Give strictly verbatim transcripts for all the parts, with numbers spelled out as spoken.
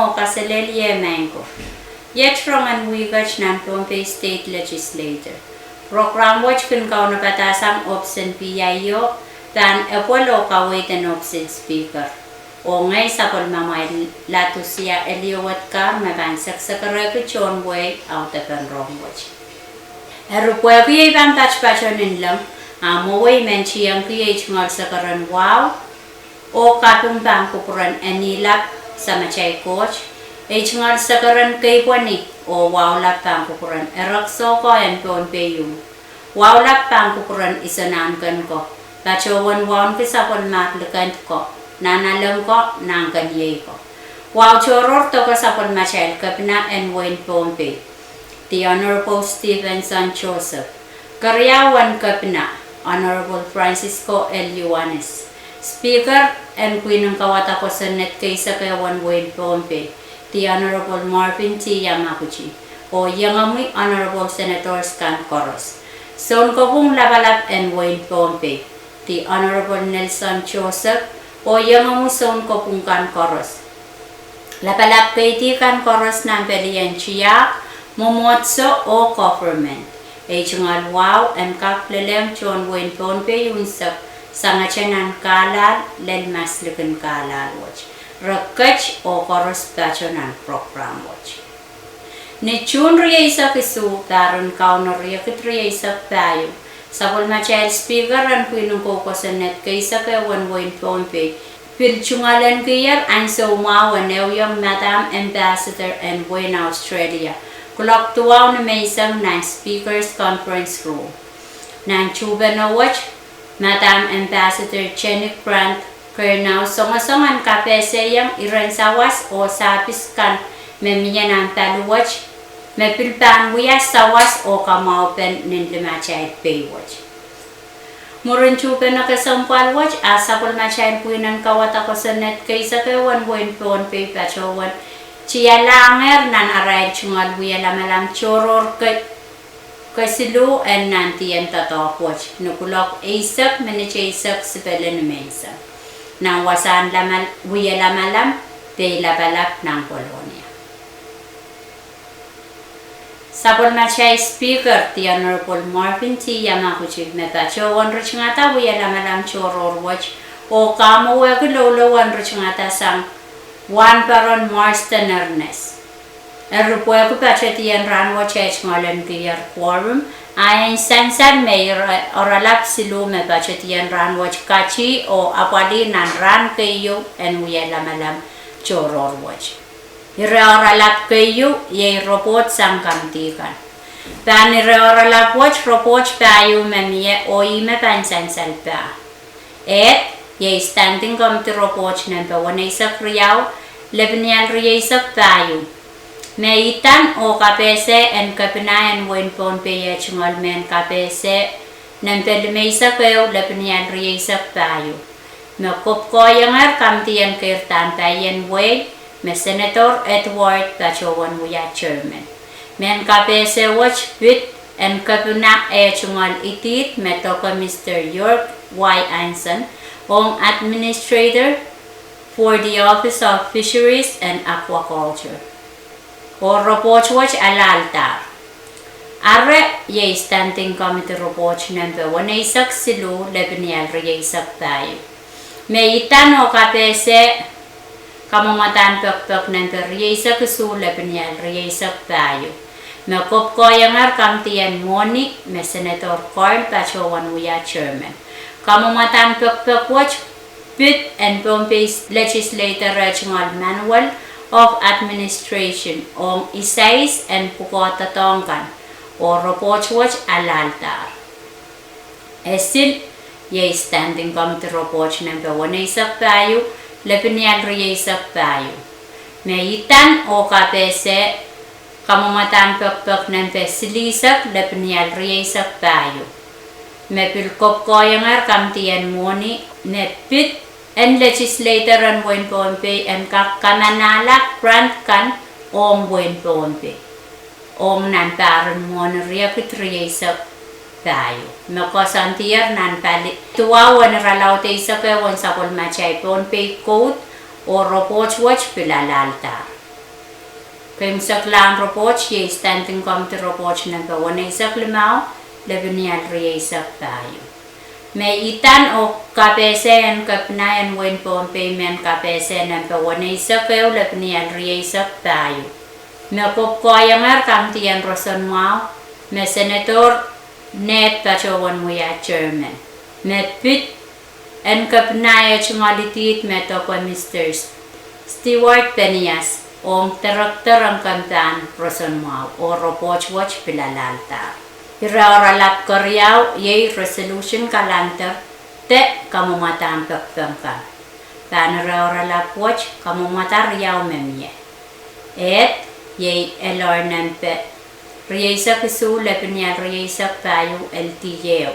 Oh kaselehlie maing ko. Iet rongen wihket nan Pohnpei State Legislature, prokram wet kin kaunopada sang ohpis en PIO pahn epwel oh kaweid en ohpis en Speaker. Oh ngehi sapwellimamwail Ladusia Eliowet Garr me pahn seksekerehki tohn wehi audepen rong wet. Eri pwehki ei pahn patopato nin leng, a mwowei I men tiengki ei tungoal sekeren wahu oh kaping pahn kupwuren Eni Lap, Samatail Koht, ei tungoal sekeren keipweni oh wahu lap pahn kupwuren Erekiso ko en Pohnpei uh, wahu lap pahn kupwuren Isonahn Kenko, patohwen wauneki sapwellimar likend ko, nanalek ko, nahnkeniei ko. Wahu tohrohr doke sapwellimatail Kepina en wehin Pohnpei, The Honorable Stephenson Joseph, keriau en Kepina, Honorable Francisco L. Ioanis, Speaker en pwihn en kauwada kosonned keisek ehu en wehin Pohnpei, The Honorable Marvin T. Yamaguchi, oh iengomwi Honorable Senators kan koaros, Sounkopwung Lapalap en wehin Pohnpei, The Honorable Nelson Joseph, oh iengomwi Sounkopwung kan koaros, lapalap keidi kan koaros nan pelien tiahk, mwomwohdiso oh government. Ei tungoal wahu en kak lelehng tohn wehin Pohnpei unsek sangete nan kahlahl lel maslikin kahlahl wet. Re ket oh koaros pato nan prokram wet. Ni Suhn rieisek isuh, pahr en Kauno riekid rieisek pahieu, sapwellimatail Speaker en pwihn en kosonned keisek ehu en wehin Pohnpei pil tungoalenkier ansou mwahu en ehuiong Madam Ambassador en wehin Australia kuloak duwau nimenseng nan Speakers Conference Room. Nan tuhpeno wet, Madam Ambassador Jenny Grant Kernau songosong en kapehsehiong iren sawas oh sahpis kan me mie nan pali wet, me pil pahn wia sawas oh kamwahupen nin limatail pei wet. Mwurin tuhpeno kesempwal wet, a sapwellimatail pwihn en kauwada kosonned keisek ehu en wehin Pohnpei patohwen tialahngehr nan arail tungoal wie lamalam tohrohr ke- kesiluh en nan dien doadoahk wet ni kuloak eisek minit eisek sipele nimenseng, nan wasahn lamalam, wie lamalam, Pei Lapalap nan Kolonia. Sapwellimatail Speaker, The Honorable Marvin T. Yamaguchi, me patohwen ritingada wie lamalam tohrohr wet, oh kamwowehki loulou en ritingada sang Wahnpoaron Marston Ernest. Eri pwehki patedien rahn wet eh tungoalenkier quorum, a en sansal me ire oaralap siluh me patedien rahn wet kati oh apwalih nan rahn keieu en wie lamalam tohrohr wet. Ire oaralap keieu iei report sang kamidi kan. Pahn ire oaralap wet report pahieu me mie oh ihme pahn sansal pah. Ehd, iei Standing Committee report nempe weneisek riau, lepinial rieisek pahieu. Me idan oh kapehse en Kepina en wehin Pohnpei eh tungoal mehn kapehse nempe limeisek ehu, lepinial rieisek pahieu. Me kopw koahiengehr kamidi en keirdahn paien wehi, me Senator Edward patohwen wia chairman. Mehn kapehse wet pid en Kepina eh tungoal idihd me Doctor Mister York Y. Anson, ong Administrator for the Office of Fisheries and Aquaculture. Oh report wet alahldahr. Eri iei Standing Committee report nempe weneisek siluh, lepinial rieisek pahieu. Me idan oh kapehse kamwomwadahn pekipek nempe rieisek isuh, lepinial rieisek pahieu. Me kopw koahiengehr kamidi en mwohni, me Senator Carl patohwen wia chairman. Kamwomwadahn pekipek wet pid en Pohnpei Legislature eh tungoal Manual of Administration ong isais en pwukoa doadoahk kan. Oh report wet alahldahr. Esil, iei Standing Committee report nempe weneisek pahieu, lepinial rieisek pahieu. Me idan oh kapehse kamwomwadahn pekipek nempe silihsek, lepinial rieisek pahieu. Me pil kopw koahiengehr kamidi en mwohni, me pid en legislator en wehin Pohnpei en kak kamanahla grant kan ong wehin Pohnpei, ong nan pahr en mwohni riekid rieisek pahieu. Me koasoandier nan pali duwau en iralaud eisek ehu en sapwellimatail Pohnpei Code, oh report wet pil alahldahr. Keimwseklahn report iei Standing Committee report nempe weneisek limau, lepin ial rieisek pahieu. Me idahn oh kapehse en kepina en wehin Pohnpei mehn kapehse nempe weneisek ehu, lepin ial rieisek pahieu, me kopw koahiengehr kamidi en roson mwahu, me Senator Ned patohwan wia chairman. Me pid en kepina eh tungoal idihd me doke Mister Stewart Penias ong director en kempahn roson mwahu, oh report wet pil alahldahr. Ire oaralap keriau iei resolution kalender de kamwomwadahn pekipek kan. Pahn ire oaralap wet kamwomwada riau me mie. Ehd, iei L R nempe rieisek isuh, lepin ial rieisek pahieu, L D A O,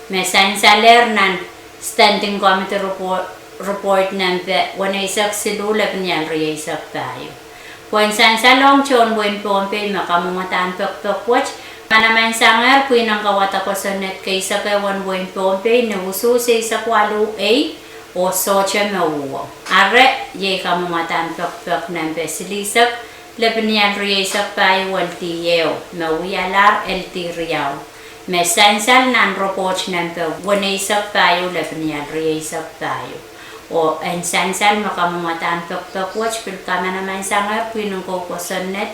me sansalehr nan Standing Committee report, report nempe weneisek siluh, lepin ial rieisek pahieu. Pwehn sansalohng tohn wehin Pohnpei me kamwomwadahn pekipek wet, manamansangehr pwihn en kauwada kosonned keisek ehu en wehin Pohnpei ni usuhs eisek waluh ei oh sohte me uhwong. Ire iei kamwomwadahn pekipek nempe silihsek, lepin ial rieisek pahieu, L D A O, me wialahr L D riau, me sansal nan report nempe weneisek pahieu, lepin ial rieisek pahieu. Oh en sansal me kamwomwadahn pekipek wet pil kamanamansangehr pwihn en kou kosonned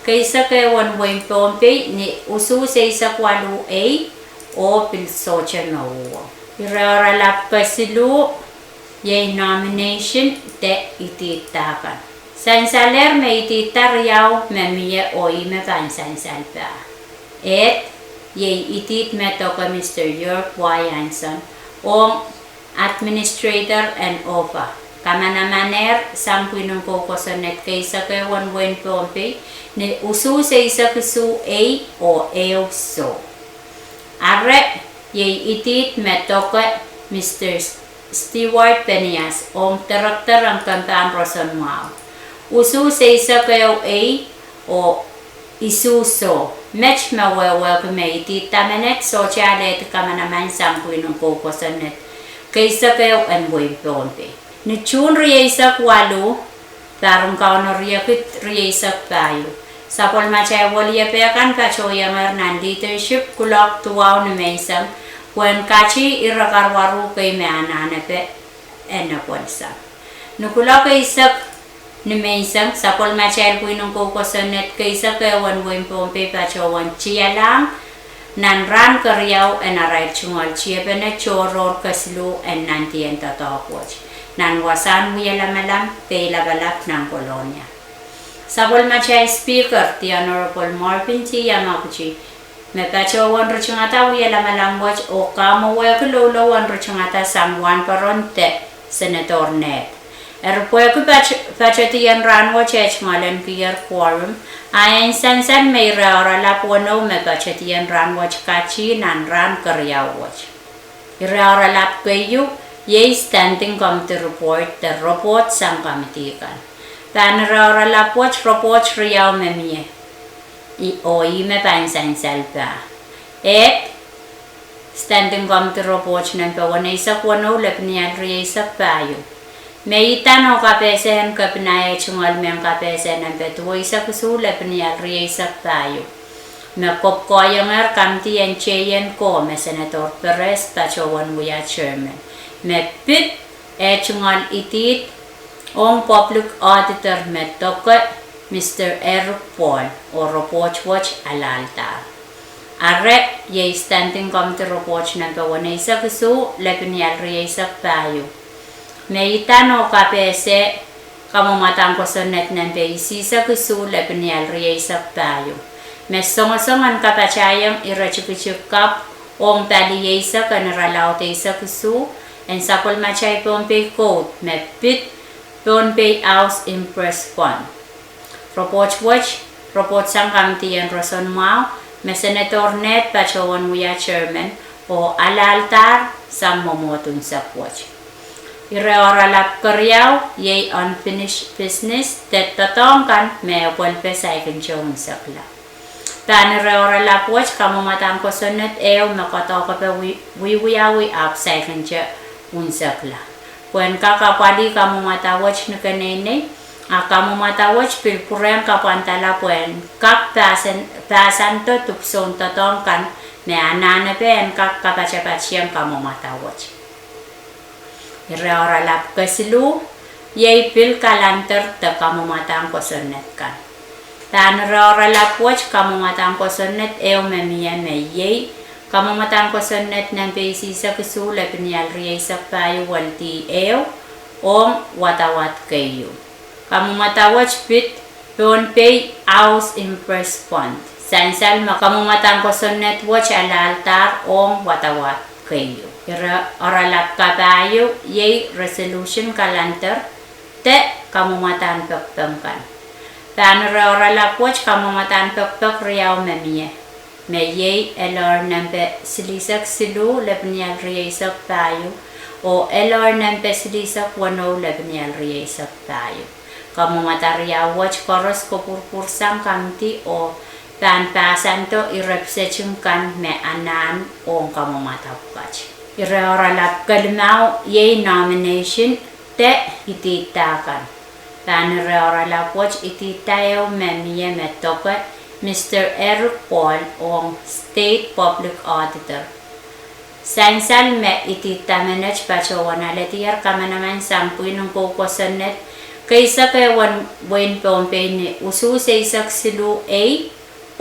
keisek ehu en wehin Pohnpei ni usuhs eisek waluh ei oh pil sohte me uhwong. Ire oaralap kesiluh iei nomination de idihda kan. Sansalehr me idihda riau me mie oh ihme pahn sansalda. Ehd, iei idihd me doke Mister York Y Anson ong Administrator en OFA, kamanamanehr sang pwihn en kou kosonned keisek ehu en wehin Pohnpei ni usuhs eisek isuh ei oh ehu soh. Ire iei idihd me doke Mister Stewart Penias ong director en kempahn roson mwahu, usuhs eisek ehu ei oh isuh soh. Met me wehwehki me idihda menet sohte alehdi kamanaman sang pwihn en kou kosonned keisek ehu en wehin Pohnpei. Ni June rieisek waluh, pahr en Kauno riekid rieisek pahieu, sapwellimatail weliepe kan patohiengehr nan leadership kuloak duwau nimenseng pwehn kati ire karuwaru kei me anahnepe en epwelsang. Ni kuloak eisek nimenseng, sapwellimatail pwihn en kou kosonned keisek ehu en wehin Pohnpei patohwan tialahng nan rahn keriau en arail tungoal tiepene tohrohr kesiluh en nandien doadoahk wet, nan wasahn Wielamalam, Peilapalap nan Kolonia. Sapwellimatail Speaker, the Honorable Marvin T. Yamaguchi, me patohwan ritingada Wielamalam wet oh kamwowehki loulou en ritingada sang wahnpoaron de Senator Ned. Eri pwehki pat-, patedien rahn wet eh tungoal en kiher quorum, a en sansal me ire oaralap weneu me patedien rahn wet kati nan rahn keriau wet. Ire oaralap keieu iei Standing Committee report de report sang committee kan. Pahn ire oaralap wet report riau me mie, oh ihme pahn sansalda. Ehd, Standing Committee report nempe weneisek weneu, lepin ial rieisek pahieu. Me idahn oh kapehse en kepina eh tungoal mehn kapehse nempe duweisek isuh, lepin ial rieisek pahieu, me kopw koahiengehr kamidi en teien ko me Senator Perez patohwan wia chairman. Me pid eh tungoal idihd ong Public Auditor me doke Mister Eric Paul, oh report wet alahldahr. Ire iei Standing Committee report nempe weneisek isuh, lepin ial rieisek pahieu. Me idahn oh kapehse kamwomwadahn kosonned nempe isihsek isuh, lepin ial rieisek pahieu, me songosong en kapatahieng ire tikitik kapw ong pali eisek en irelaud eisek isuh en sapwellimatail Pohnpei Code me pid Pohnpei House Imprest Fund. Report wet, report sang kamidi en roson mwahu, me Senator Ned patohwan wia chairman, oh alahldahr sang mwomwohd unsek wet. Ire oaralap keriau iei unfinished business de doadoahk kan me epwelpe saikinte unsekla. Pahn ire oaralap wet kamwomwadahn kosonned ehu me koadoahkepe wi-, wiwiawi ahpw saikinte unsekla. Pwehn kak apwalih kamwomwada wet ni keneinei, A kamwomwada wet pil pwurehng kapwandala pwehn kak pahsando dipwisoun doadoahk kan me anahnepe en kak kapatapatieng kamwomwada wet. Ire oaralap kesiluh, iei pil kalander de kamwomwadahn kosonned kan. Pahn ire oaralap wet kamwomwadahn kosonned ehu me mie me iei, kamwomwadahn kosonned nempe isihsek isuh lepin ial rieisek pahieu, weldih ehu, ong wadawad keieu. Kamwomwada wet pid Pohnpei House Imprest Fund. Sansal me kamwomwadahn kosonned wet alahldahr ong wadawad keieu. Ire oaralap kapahieu iei resolution kalander de kamwomwadahn pekipek kan. Pahn ire oaralap wet kamwomwadahn pekipek riau me mie, me iei elohr nempe silihsek siluh lepin ial rieisek pahieu, oh elohr nempe silihsek weneu lepin ial rieisek pahieu. Kamwomwada riau wet koaros kopwurpwursang kamidi oh pahn pahsando ire piseting kan me anahn ong kamwomwada pwukat. Ire oaralap kelimau iei nomination de idihda kan. Pahn ire oaralap wet idihda ehu me mie me doke Mister Eric Paul ong State Public Auditor. Sansal me idihda menet patohwan aledier kamanaman sang pwihn en kou kosonned keisek ehu en wehin Pohnpei ni usuhs eisek siluh ei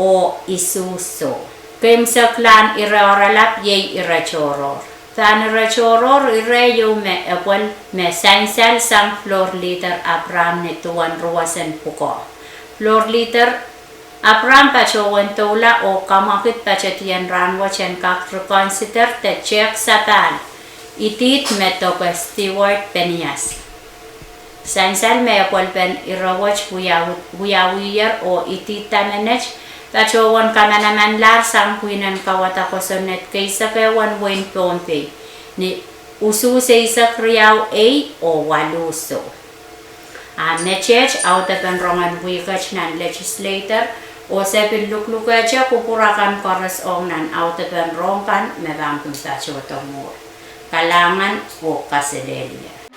oh isuh soh. Keimwseklahn ire oaralap iei ire tohrohr. Pahn ire tohrohr ire ieu me epwel me sansal sang Floor Leader Abraham ni duwen ruwesen pwukoa. Floor Leader Abraham patohwan doula oh kamwakid patohdiong rahnwet en kak reconsider de tehk sapahl idihd me doke Stewart Penias. Sansal me epwelpen ire wet wiawi-, wiawiher oh idihda menet patohwan kamanamanlahr sang pwihn en kauwada kosonned keisek ehu en wehin Pohnpei ni usuhs eisek riau ei oh waluh soh. A meteht audepen rongen wihket nan legislature, oh se pil luklukehte kupwur akan koaros ong nan audepen rohng kan me pahn kin patohdo mwuhr. Kalahngan oh kaselehlie.